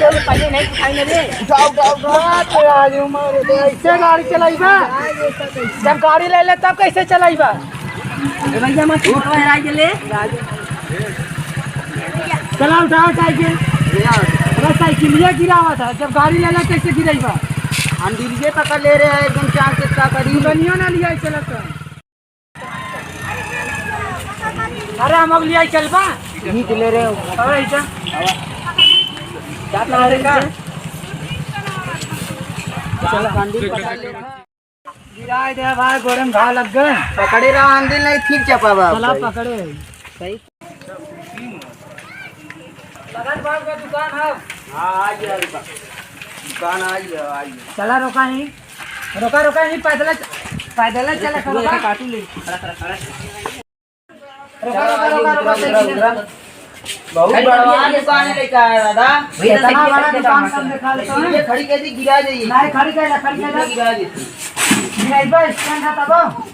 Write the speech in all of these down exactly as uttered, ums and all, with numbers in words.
चल, पहले नहीं उठाई ना रे। उठाओ, उठाओ, उठाओ। बात तो आज उम्र है, ऐसे गाड़ी चलाइबा? जब गाड़ी ले ले तब कैसे चलाइबा? ए भैया, मत उठ। हेराई गेले। चला, उठाओ साइकिल। अरे, साइकिलिया गिरावा था, जब गाड़ी ले ले कैसे गिराइबा? हम डीजे पकड़ ले रहे हैं, एकदम चार चक्का करी। दुल्हनिया ना लिया चलत है। अरे हम अगली आई चलबा। ठीक ले रहे हो। अरे ऐसा। क्या अरे का? चला। गिराए दे भाई, गोड़े में घाव लग गए। पकड़े रहा, आंधी नहीं, ठीक चपावा। चला पकड़े। सही। लगन बाग में दुकान है। हाँ, आ गया दुकान। दुकान आ गया, आ गया। चला रोका ही। रोका, रोका, यहीं पैदल, पैदल चले, रोका। काटू ले। खड़ा, खड़ा, खड़ा। रोका, रोका, रोका, रोका, रोका। बहुत बड़ा दुकान है लेके आया दादा। इतना बड़ा दुकान कम देखा लेता है। ये खड़ी कर दी, गिरा जाइए। नहीं, खड़ी कर ले, खड़ी कर ले। गिरा जाइए। नहीं, बस, stand है तब।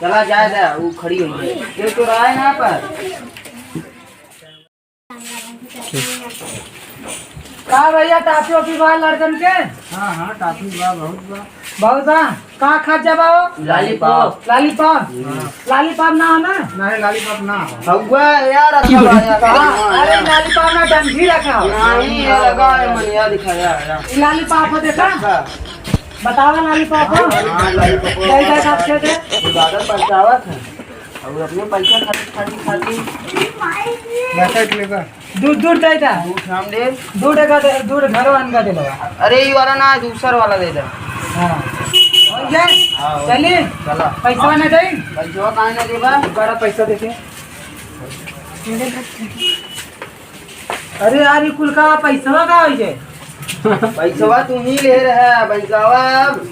चला जाए दे, वो खड़ी हुई है। ये तो रहा है यहाँ पर। का भैया, टाफी ओफी बा लड़कन के? हाँ, हाँ, टाफी बा, बहुत बा। बहुत बा? का खात जाबा हो? लॉलीपॉप। लॉलीपॉप? हाँ। लॉलीपॉप ना हो ना? नहीं, लॉलीपॉप ना हो। हउआ यार, अच्छा बा यार। हाँ, अरे लॉलीपॉप ना, डंडी रखा हो। नहीं, ये लगा है, मनिया दिखाया है। ये लॉलीपॉप हो, देखा? अच्छा। बतावा लॉलीपॉप हो। हाँ, लॉलीपॉप हो। दे दे, काट के दे। बादल परचावत है। और अपने पैसा खातिर, खातिर, खातिर। दूर, दूर दे दा। दूर हम दे। दूर का दे, दूर घरो आन का दे लगा। अरे, ये वाला ना, दूसर वाला दे दा। हाँ। हो जाए? हाँ, हो। चली? चला। पैसा ना दे? पैसा काहे ना देबा? बड़ा पैसा देखे। अरे यार, ये कुल का पैसा का हो जाए? पैसवा तू ही ले रहा, पैसवा।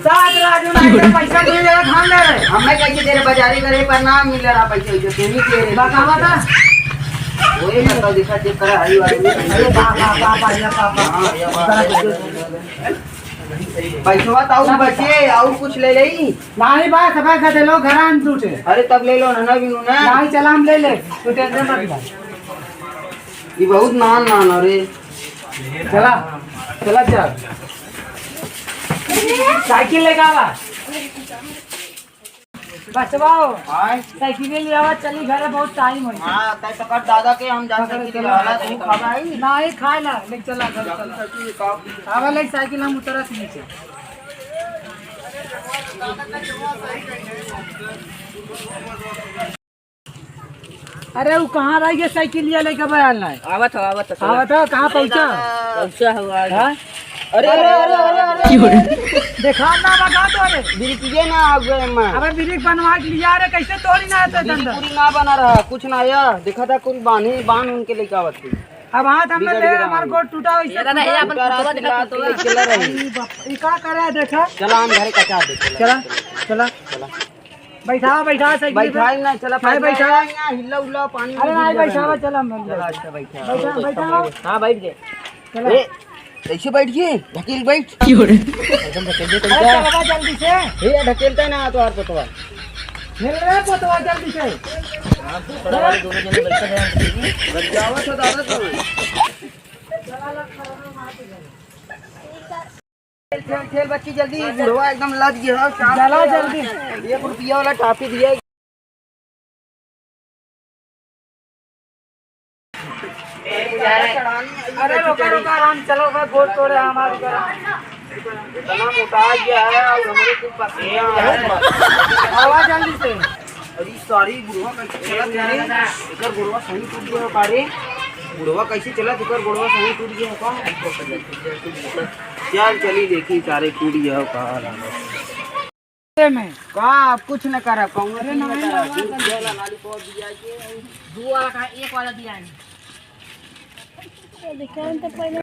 सात राजू ना, ये पैसा तू ही ले रहा, हम ले रहे। हमें कैसे तेरे बाजारे करे पर ना मिल रहा पैसा, जो तू ही दे रहे। बता, बता। वही बताओ, दिखा, चेक करा, हरी वाली। अरे बाप, बाप, बाप, अरे बाप, बाप। हाँ, ये बात है। पैसवा तो और बचे, और कुछ ले ले। नहीं बा, सब का दे लो, घर आन टूटे। अरे तब ले लो ना, ना बिनू ना। नहीं, चला हम ले ले, तू टेंशन मत ले। ये बहुत नान नान, अरे। चला, चला चल। साइकिल लेके आवा। बचवा हो। हाँ। साइकिल ले आवा, चली घर, बहुत टाइम हो गया। हाँ, तै पकड़ दादा के, हम जा पकड़ साइकिल चला। वाला, तू खा भाई। नहीं, खाए ला, ले चला घर, चला। साइकिल का? आवा ले साइकिल, हम उतरत नीचे। अरे, वो कहाँ रह गया साइकिलिया लेके बयाल ना है? आवत हो, आवत हो, चला। आवत हो, कहाँ पहुँचा? पहुँचा हो, आज। हाँ? अरे, अरे, अरे, अरे, अरे। देखा ना, बता तो, अरे। बिल्कुल ना आ गए मैं। अबे, ब्रेक बनवा के लिया रे, कैसे तोड़ी ना आते बिल्कुल अंदर? पूरी ना बना रहा, कुछ ना आया। देखा था, कुल बांधे, बांध उनके लेके आवत थी। अब हाथ हमने बिगड़ ले, गया। हमारा गोड़ टूटा, वैसे ये दादा, ये टूटा। अपन इनका फोटोवा रात देखा, रात फोटोवा। के चला रही। अरे बाप, ये का करे है, देखा? चला, हम घर का चार देख, चला। चला, चला। चला। बैठा, बैठा, साइकिल पे। बैठाई ना, चला, भाई, पहले बैठा। यहाँ हिल्ला उल्ला, पानी अरे उनी नहीं, गिर बैठा, रहा है। चला, हम बैठ चला, जाए। अच्छा, बैठा। बैठा, बैठा। हाँ, बैठ गए। चला। ए, कैसे बैठ गए? ढकेल बैठ। क्यों रे? एकदम ढकेल दे, अरे, चला। चलवा जल्दी से। ए, ढकेलता है ना, तो और पतवा। खेल रहे पतवा जल्दी से। हाँ, पतवा वाले दोनों जने बैठे हैं। बच जावा तो दादा तो। खेल, खेल, खेल बच्ची, जल्दी, बुढ़वा एकदम लद गया है, शाम चला को जल्दी। एक रुपया वाला टॉफी दिया। अरे रोका, रोका, आराम, चलो, भाई, गोड़ तोड़े हमारे। इतना मोटा गया है और हमरे कुछ पसीना है। आवा जल्दी से। अरे सारी बुढ़वा कैसे चलत है? एकर गोड़वा सही टूट गया है का रे? बुढ़वा कैसे चलत, एकर गोड़वा सही टूट गया है का? चल चली देखी सारे टूट गया है का। में। का आप कुछ न करा, कौनो अरे चीज न नहीं, करा। नहीं, दूध नहीं। वाला लालीपॉप दिया के, दो वाला का एक वाला दिया है। दुकान तो पहले